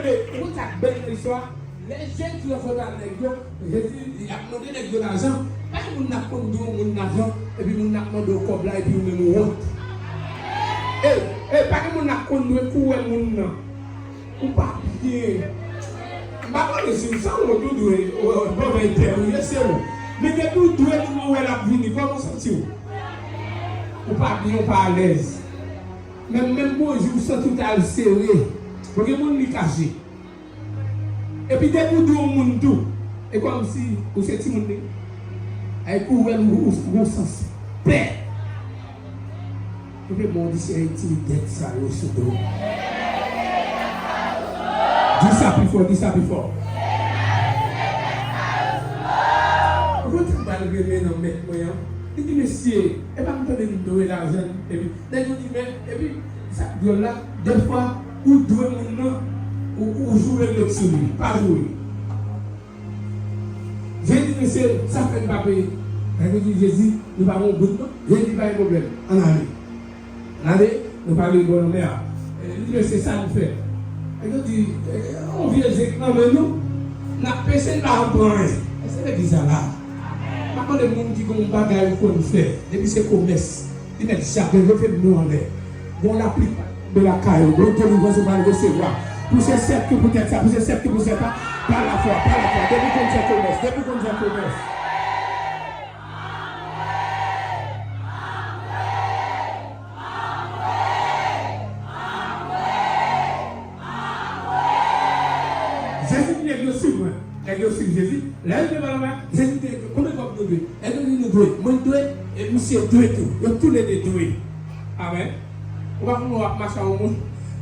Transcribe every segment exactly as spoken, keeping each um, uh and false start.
Ou konn sa k bèl nan istwa? Lè Jezi rankontre ak nèg yo, Jezi di, ap mande nèg yo lajan. Pa gen moun n ap konn dwe yon moun lajan, epi moun nan ap mande w kòb la, epi ou menm ou wont. E, e, pa gen moun n ap konn dwe kourè moun nan. Ou pa byen. M pa konnen si w sa wont ou dwe, ou, ou, ou, ou, ou, ou, se ou. Men depi w dwe moun nan, ou wè l ap vini, kòman w santi w? Ou pa byen, ou pa alèz. Menm, menm bonjou, ou santi w ta al sere. Bon, gen moun li kache. Epi depi w dwe yon moun tou, e kòmsi ou se timoun li. Ay kourè l ou, ou, ou sans pè. Ou te bon di Senyè, retire dèt sa yo sou do m. Di sa pi fò, di sa pi fò. Ou konn sa m pral rele nan mèt mwen an? Li di, mesye, e pa m tande m dwe lajan, epi nèg yo di, men, epi sa k dwòl la, dèfwa, ou dwe moun nan, ou, ou joure lòt sou li. Pa joure. Jezi di, mesye, sa fè n pa peye. Nèg yo di, Jezi, nou pa gen yon goud, non. Jezi di, pa gen pwoblèm. Ann ale. Ann ale, nou pale bò lanmè a. E, li di, mesye, sa nou fè? Nèg yo di, e, yon vye ze k nan men nou, n ap pese, n pa janm pran anyen. E se legliz la la. M ap mande moun ki gen yon bagay ou konn fè, depi se komès, li mèt jape, leve men w anlè. Gon lapli k tonbe lakay ou, gon delivrans ou pral resevwa. Pou se sèt ki pou tèt sa, pou se sèt ki pou tèt sa, pa lafwa, pa lafwa. Depi konn fè komès, depi konn fè komès. Jezi di nèg yo suiv mwen. Nèg yo suiv Jezi. Lè yo te pale la, Jezi te di, konbyen kòb nou dwe? Nèg yo di, nou dwe. Mwen dwe, e misye dwe tou. Yo toulede dwe. Amèn. Ou pa konn w ap mache a yon moun,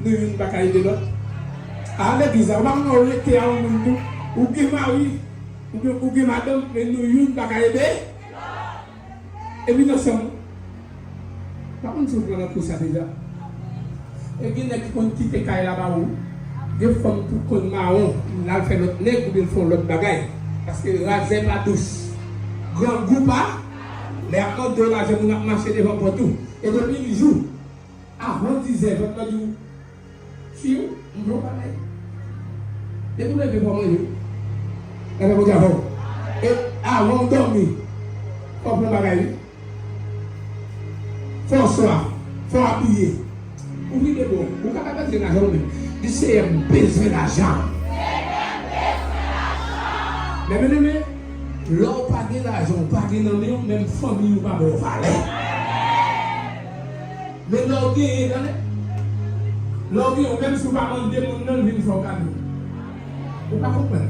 nou youn pa ka ede lòt. A legliz la, ou pa konn w rete a yon moun tou. Ou gen mari, ou gen, ou gen madanm, men nou youn pa ka ede. Epi nan chanm ou. Pa konn si w pran nan kou sa deja. E gen nèg ki konn kite kay la ba ou. Gen fanm tou konn mawon, l al fè lòt nèg oubyen l fè yon lòt bagay. Paske razè pa dous. Grangou pa. Lè y ap mande w lajan, moun ap mache devan pòt ou. E depi yon jou, avan dizè, vant lan di w, fi w, m vle yon bagay. Depi w leve pou w manje, lè Bondye avè w. E avan w dòmi, fò w pran bagay, wi. Fò w swa, fò w abiye. Ou vide bon, ou ka pa bezwen lajan ou menm. Di, Seyè, m bezwen lajan. Men, men, men, men, lè w pa gen lajan, w pa gen nan men w, menm fanmi w pa ba w valè. Men lè w genyen, tande. Lè w genyen, menm si w pa mande moun nan, l vin fè w kado. Ou pa konprann.